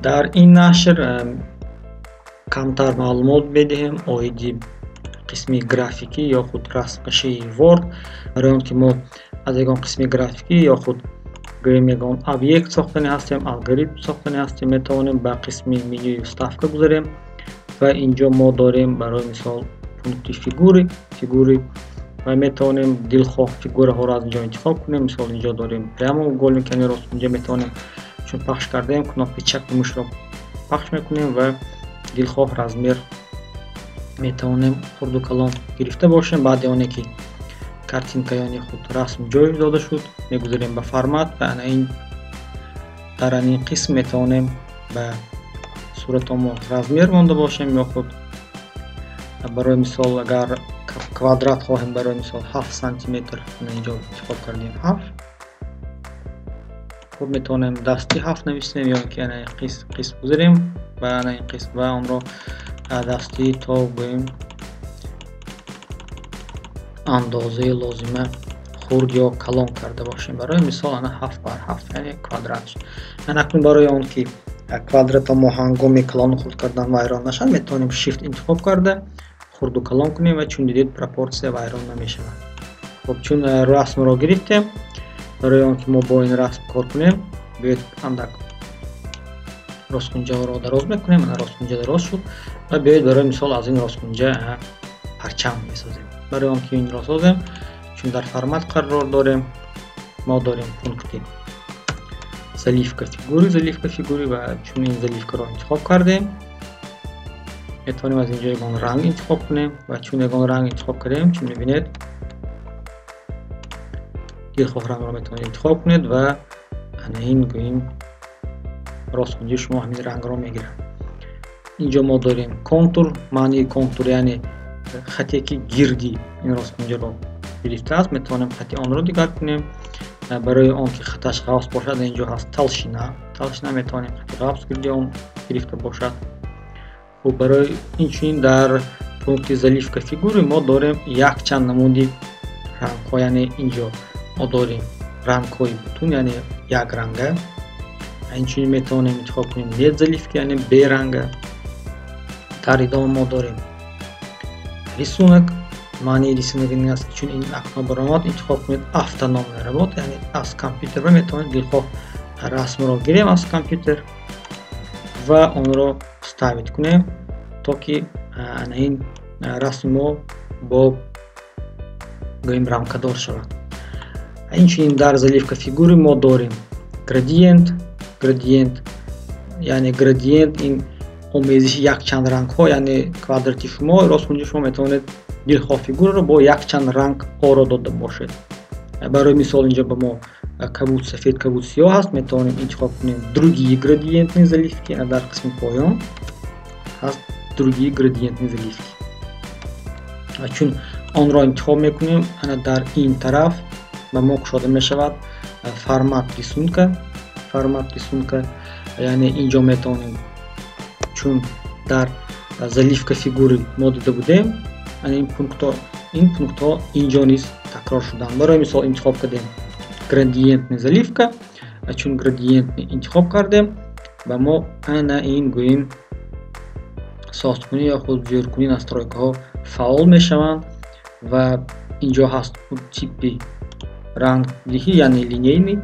Дар ин нашр камтар маълумот медиҳем оиди қисми графикӣ ё худ расмкашии Word. Барои он ки мо аз ягон қисми графикӣ ё худ гӯем ягон объект сохтани ҳастем, алгоритм сохтани ҳастем, метавонем ба қисми менюи вставка гузарем ва инҷо мо дорем барои мисол пункти фигуры ва метавонем дилхоҳ фигураҳоро аз инҷо интихоб кунем. Мисол инҷо дорем прямоугольник, яъне росткунҷа, метавонем чун пахш кардаем кнопкаи чапи мушро пахш мекунем ва дилхоҳ размер метавонем хурду калон гирифта бошем. Баъди оне ки картинка яъне худ расм ҷой дода шуд, мегузарем ба формат ва ана ин дар ин қисм метавонем ба суратомо размер монда бошем ё худ барои мисол агар квадрат хоҳем, барои мисол 7 сантиметр инҷо интихоб кардем 7. Хуб, метавонем дасти 7 нависем ё ки ана ин қисм гузарем ва ана ин қисм ва онро дастӣ то гӯем андозаи лозима хурд ё калон карда бошем. Барои мисол ана 7 бар 7, яъне квадрат. Ана акнун барои он ки квадрата мо ҳангоми калону хурд кардан вайрон нашавад, метавонем Shift интихоб карда хурду калон кунем ва чун дидед пропорсия вайрон намешавад. Хуб, чун расмро гирифтем, барои он ки мо бо ин расм кор кунем, биёед андак росткунҷаро дароз мекунем. Ана росткунҷа дароз шуд ва биёед барои мисол аз ин росткунҷа парчам месозем. Барои он ки инро созем, чун дар формат қарор дорем, мо дорем пункти заливка фигуры, заливка фигуры ва чун ин заливкаро интихоб кардем, метавонем аз инҷо ягон ранг интихоб кунем ва чун ягон ранг интихоб кардем, чун мебинед дилхоҳ рангро метавонед интихоб кунед ва ана ин гӯем росткунҷи шумо ҳамин рангро мегирад. Инҷо мо дорем контур. Маънии контур яъне хате ки гирди ин росткунҷаро гирифтааст, метавонем хати онро дигар кунем. Барои он ки хаташ ғафз бошад, инҷо ҳаст толщина. Толщина метавонем хати ғафз гирди он гирифта бошад. Хуб, барои инчунин дар пункти заливка фигуры мо дорем якчанд намуди рангҳо, яъне инҷо мо дорем рангҳои бутун, яъне якранга. Инчунин метавонем интихоб кунем нет заливки, яъне беранга. Дар идома мо дорем рисунок. Маънии рисунок ин аст ки чун ин окно баромад, интихоб кунед автономная работа, яъне аз компютер ва метавонед дилхоҳ расмро гирем аз компютер ва онро вставить кунем, то ки ана ин расми мо бо гӯем рамкадор шавад. Инчунин дар заливка фигуры мо дорем градиент. Градиент яъне градиент ин омезиши якчанд рангҳо, яъне квадрати шумо росткунҷи шумо метавонед дилхоҳ фигураро бо якчанд ранг оро дода бошед. Барои мисол инҷо ба мо кабуд сафед, кабуд сиёҳ аст, метавонем интихоб кунем другие градиентные заливки. Дар қисми поён ҳаст другие градиентные заливки ва чун онро интихоб мекунем, ана дар ин тараф ба мо кушода мешавад формат рисунка. Формат рисунка яъне инҷо метавонем чун дар заливка фигуры мо дида будем, ана ин пунктҳо инҷо низ такрор шуданд. Барои мисол интихоб кардем градиентная заливка ва чун градиентный интихоб кардем, ба мо ана ин гӯем созкунӣ ё худ зӯркунӣ настройкаҳо фаъол мешаванд ва инҷо ҳаст типи рангдиҳӣ, яъне линейный,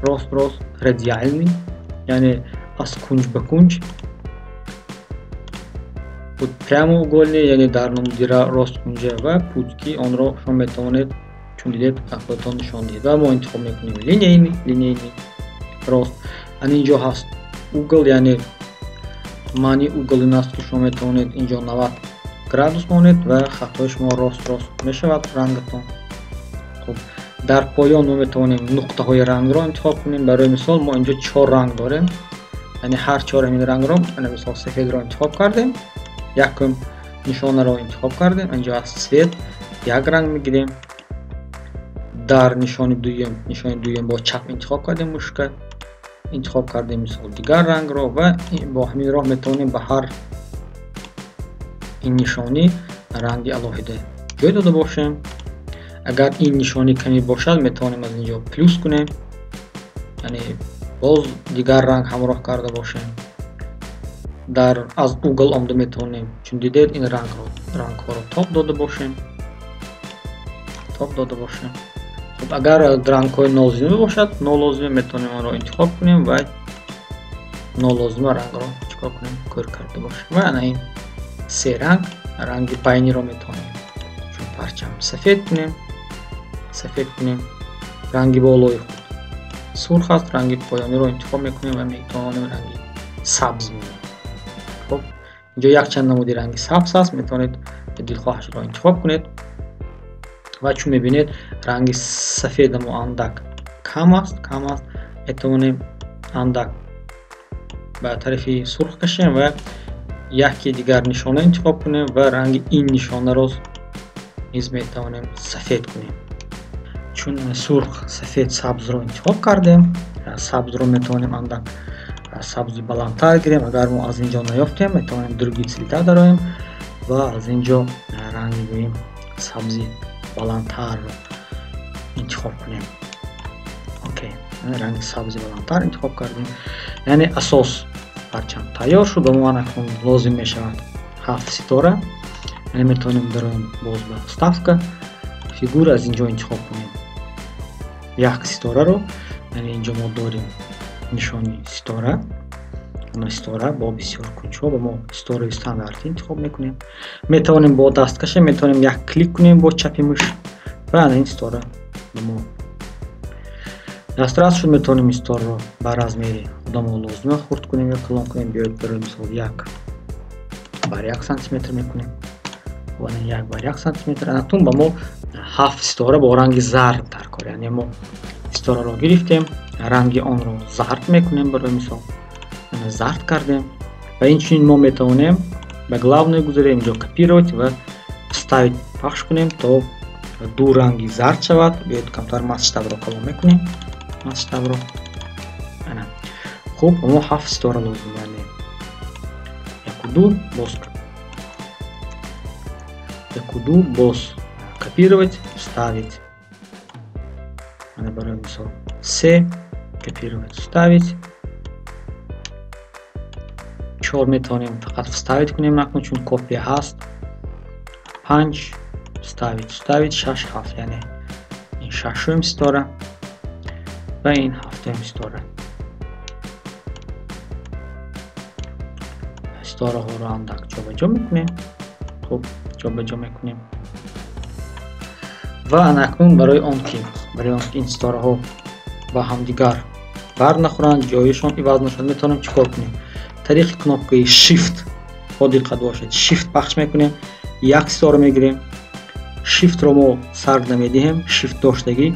рост рост, радиальный, яъне аз кунҷ ба кунҷ, худ прямоугольный, яъне дар намуди росткунҷа ва путь, ки онро шумо метавонед чун дидед худатон нишон диҳед. Ва мо интихоб мекунем линейный, линейный рост. Ана инҷо ҳаст угол, яъне маънии угол ин аст ки шумо метавонед инҷо 90 градус монед ва хатҳои шумо рост рост мешавад рангатон. Хуб, дар поён мо метавонем нуқтаҳои рангро интихоб кунем. Барои мисол мо инҷо 4 ранг дорем, яъне ҳар 4 ҳамин рангро, ана мисол сафедро интихоб кардем, якум нишонаро интихоб кардем, инҷо аз цвет як ранг мегирем. Дар нишони дуюм бо чап интихоб кардем, мушка интихоб кардем мисол дигар рангро ва бо ҳамин роҳ метавонем ба ҳар ин нишонӣ ранги алоҳида ҷой дода бошем. Агар ин нишонӣ ками бошад, метавонем аз инҷо плюс кунем, яъне боз дигар ранг ҳамроҳ карда бошем. Дар аз угол омада метавонем, чун дидед, ин рангҳоро тоб дода бошем. Тоб дода бошем. Хуб, агар рангҳои нолозима бошад, нолозима метавонем онро интихоб кунем ва нолозима рангро чикор кунем, кӯр карда бошем. Ва ана ин се ранг, ранги байниро метавонем чун парчам сафед кунем, сафед кунем. Ранги болои худ сурх аст, ранги поёниро интихоб мекунем ва метавонем ранги сабз монем. Хуб, инҷо якчанд намуди ранги сабз аст, метавонед дилхоҳашро интихоб кунед. Ва чун мебинед, ранги сафедамо андак кам аст, кам аст, метавонем андак ба тарафи сурх кашем ва яке дигар нишона интихоб кунем ва ранги ин нишонаро низ метавонем сафед кунем. Чун сурх, сафед, сабзро интихоб кардем, сабзро метавонем андак сабзи баландтар гирем. Агар мо аз инҷо наёфтем, метавонем другие цвета дароем ва аз инҷо ранги гӯем сабзи баландтарро интихоб кунем. Окей, ранги сабзи баландтар интихоб кардем. Яъне асос парчам тайёр шуд. Ба мо акнун лозим мешавад 7 ситора. Яъне метавонем дароем боз ба вставка, фигура, аз инҷо интихоб кунем як ситораро. Яъне инҷо мо дорем нишони ситора, ана ситора бо бисёр кунҷҳо. Ба мо ситораи стандартӣ интихоб мекунем. Метавонем бо даст кашем, метавонем як клик кунем бо чапи муш ва ана ин ситора ба мо дастрас шуд. Метавонем ин ситораро ба размери худамо лозима хурд кунем ё калон кунем. Биёед, барои мисол, 1 бар 1 сантиметр мекунем. Ана 1 бар 1 сантиметр. Анакнун ба мо 7 ситора бо ранги зард дар кор. Яъне мо ситораро гирифтем, ранги онро зард мекунем. Барои мисол, зард кардем. Ва инчунин мо метавонем ба главное гузарем, инҷо копировать ва вставить пахш кунем, то ду ранги зард шавад. Биёед, камтар масштабро калон мекунем, масштабро. Ана, хуб, мо 7 ситора лозим, яъне яку, ду, боз яку, ду, боз копировать, вставить. Ана, барои мисол, се, копировать, вставить, чор метавонем фақат вставить кунем накун, чун копия ҳаст. Панҷ, вставить, вставить, шаш, ҳафт. Яъне ин шашум ситора ва ин ҳафтум ситора. Ситораҳоро андак ҷобаҷо мекунем. Хуб, ҷобаҷо мекунем. Ва анакнун барои он ки ин ситораҳо ба ҳамдигар бар нахӯранд, ҷояшон иваз нашавад, метавонем чӣ кор кунем? Тариқи кнопкаи Shift, бо диққат бошед, Shift пахш мекунем, як ситора мегирем. Shift-ро мо сар намедиҳем, Shift доштагӣ,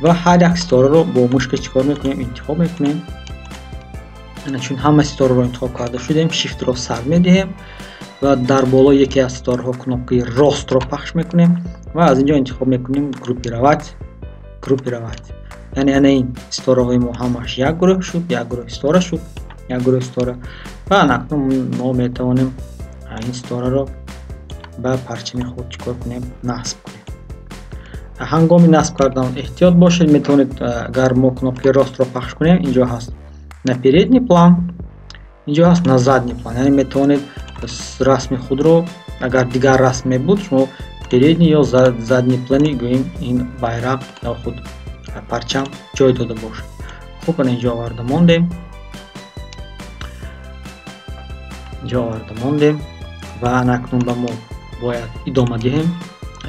ва ҳар як ситораро бо мушка чӣ кор мекунем? Интихоб мекунем. Ана, чун ҳама ситораро интихоб карда шудем, Shift-ро сар медиҳем ва дар болои яке аз ситораҳо кнопкаи ростро пахш мекунем ва аз инҷо интихоб мекунем группировать, группировать. Яъне ана ин ситораҳои мо ҳамаш як гурӯҳ шуд, як гурӯҳ ситора шуд, як гурӯҳ ситора. Ва анакнун мо метавонем ин ситораро ба парчами худ чӣ кор кунем? Насб кунем. Ҳангоми насб кардан эҳтиёт бошед. Метавонед, агар мо кнопкаи ростро пахш кунем, инҷо ҳаст на передний план, инҷо ҳаст на задний план. Яъне метавонед расми худро, агар дигар расм мебуд, шумо передний ё задний плани гӯем ин байрақ ё худ парчам ҷой дода бошад. Хуб, ана инҷо оварда мондем, инҷо оварда мондем. Ва анакнун ба мо бояд идома диҳем.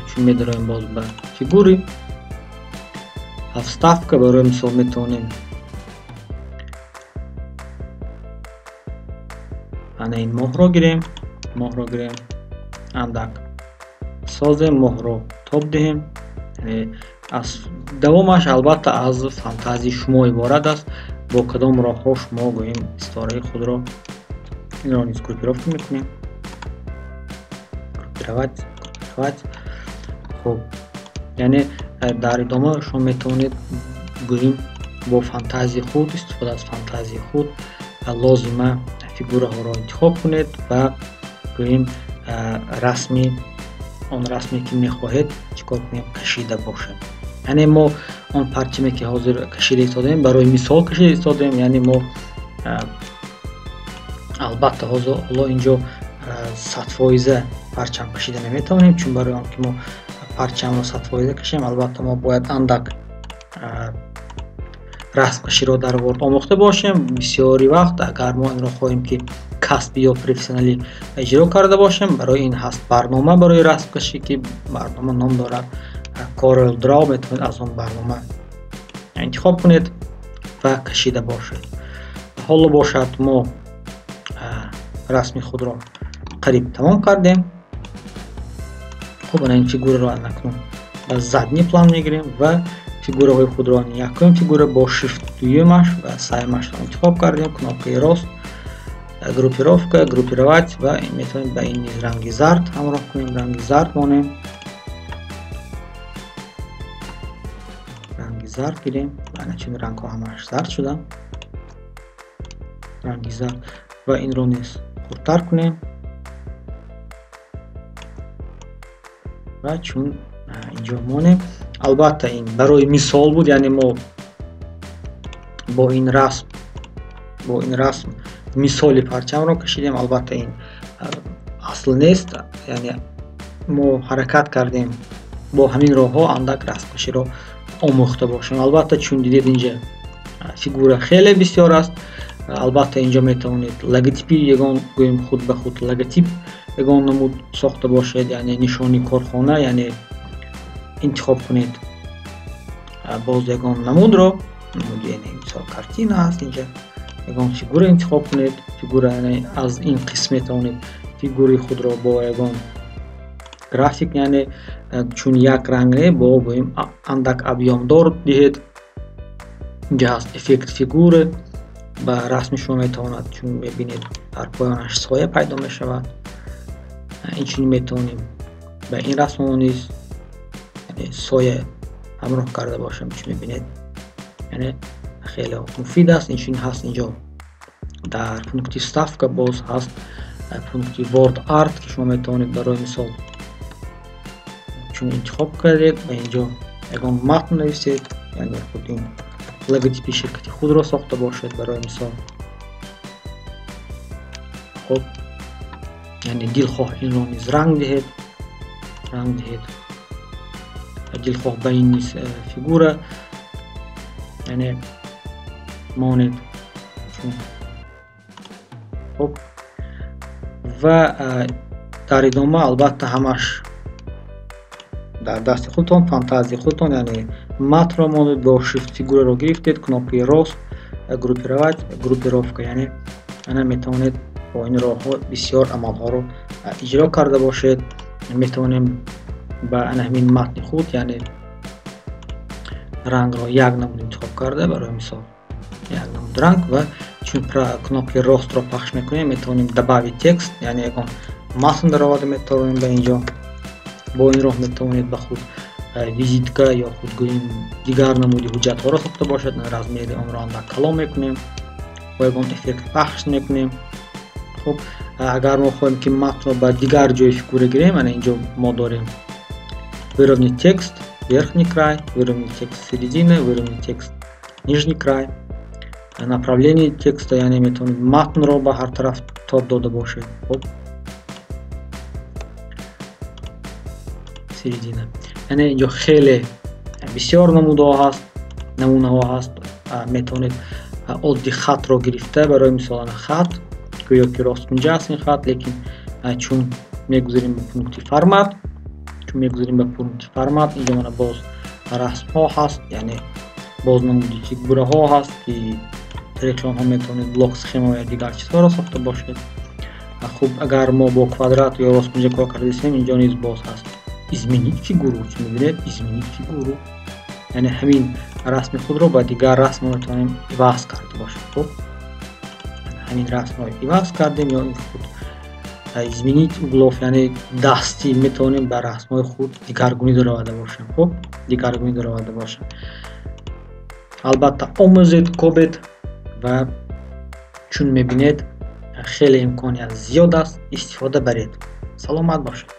Чун медароем боз ба фигуры, вставка, барои мисол, метавонем ана ин моҳро гирем, моҳро гирем, андак созем, моҳро тоб диҳем. Аз давомаш албатта аз фантазияи шумо иборат аст, бо кадом роҳҳо шумо гӯем ситораи худро. Инро низ группировка мекунем, группировать, группировать. Хуб, яъне дар идома шумо метавонед гӯем бо фантазияи худ, истифода аз фантазияи худ, лозима фигураҳоро интихоб кунед ва гӯем расми, он расме ки мехоҳед, чӣ кор кунем, кашида бошад. Яъне мо он парчаме ки ҳозир кашида истодаем, барои мисол кашида истодаем. Яъне мо Албатта ҳоло инҷо 100% парчам кашида наметавонем, чун барои он ки мо парчамро 100% кашем, албатта мо бояд андак расмкаширо дар Word омӯхта бошем. Бисёри вақт агар мо инро хоҳем ки касбӣ ё профессионалӣ иҷро карда бошем, барои ин ҳаст барнома барои расмкашӣ, ки барнома ном дорад Corel Draw. Метавонед аз он барнома интихоб кунед ва кашида бошед. Ҳоло бошад мо расми худро қариб тамом кардем. Хуб, ана ин фигураро акнун ба задний план мегирем ва фигураҳои худро якум фигура бо Shift дуюмаш ва сеюмашро интихоб кардем, кнопкаи рост, группировка, группировать ва метавонем ба ин низ ранги зард ҳамроҳ кунем, ранги зард монем, ранги зард гирем. Ана чун рангҳо ҳамааш зард шуданд, ранги зард, ва инро низ хурдтар кунем ва чун инҷо монем. Албатта ин барои мисол буд, яъне мо бо ин расм мисоли парчамро кашидем. Албатта ин асл нест, яъне мо ҳаракат кардем бо ҳамин роҳҳо андак расмкаширо омӯхта бошем. Албатта чун дидед инҷа фигура хеле бисёр аст. Албатта инҷо метавонед логотипи ягон, гӯем худ ба худ логотип ягон намуд сохта бошед, яъне нишони корхона, яъне интихоб кунед боз ягон намудро, намуд яъне мисол картина аст, инҷа ягон фигура интихоб кунед. Фигура яъне аз ин қисм метавонед фигураи худро бо ягон график, яъне чун як ранг не, бо гӯем андак объёмдор диҳед. Инҷа ҳаст эффект фигура, ба расми шумо метавонад, чун мебинед дар поёнаш соя пайдо мешавад. Инчунин метавонем ба ин расммо низ соя ҳамроҳ карда бошем, чун мебинед, яъне хеле муфид аст. Инчунин ҳаст инҷо дар пункти ставка боз ҳаст пункти Word Art, ки шумо метавонед барои мисол чун интихоб кардед ба инҷо ягон матн нависед, яъне худ ин логотипи ширкати худро сохта бошед барои мисол. Хуб, яъне дилхоҳ инро низ ранг диҳед, дилхоҳ ба ин низ фигура яъне монед. Хуб, ва дар идома албатта ҳамаш дар дасти худтон, фантазияи худтон, яъне матнро монед, бо Shift фигураро гирифтед, кнопкаи рост, группировать, группировка, яъне ана метавонед бо ин роҳҳо бисёр амалҳоро иҷро карда бошед. Метавонем ба ана ҳамин матни худ, яъне рангро як намуд интихоб карда, барои мисол як намуд ранг, ва чун кнопкаи ростро пахш мекунем, метавонем добавить текст, яъне ягон матн дароварда метавонем ба инҷо. Бо ин роҳ метавонед ба худ визитка ё худ гӯем дигар намуди ҳуҷҷатҳоро сохта бошед. Размери онро андак калон мекунем, бо ягон эффект пахш мекунем. Хуб, агар мо хоҳем ки матнро ба дигар ҷои фигура гирем, ана инҷо мо дорем выровнять текст верхний край, выровнять текст середина, выровнять текст нижний край, направление текста, яъне метавонед матнро ба ҳар тараф тоб дода бошед. Хуб, середина, яъне инҷо хеле бисёр намудҳо ҳаст, намунаҳо ҳаст. Метавонед оддӣ хатро гирифта, барои мисол ана хат, гӯё ки росткунҷа аст ин хат, лекин чун мегузарем ба пункти формат, инҷо мана боз расмҳо ҳаст, яъне боз намуди фигураҳо ҳаст, ки тариқи онҳо метавонед блок схема ё дигар чизҳоро сохта бошед. Хуб, агар мо бо квадрат ё росткунҷа кор кардасем, инҷо низ боз ҳаст изменить фигуру, чун мебинед изменить фигуру, яъне ҳамин расми худро ба дигар расм метавонем иваз карда бошем. Хуб, ҳамин расмро иваз кардем ё ин худ изменить углов, яъне дастӣ метавонем ба расмҳои худ дигаргунӣ дароварда бошем. Хуб, дигаргунӣ дароварда бошем. Албатта омӯзед, кобед ва чун мебинед хеле имконият зиёд аст, истифода баред. Саломат бошед.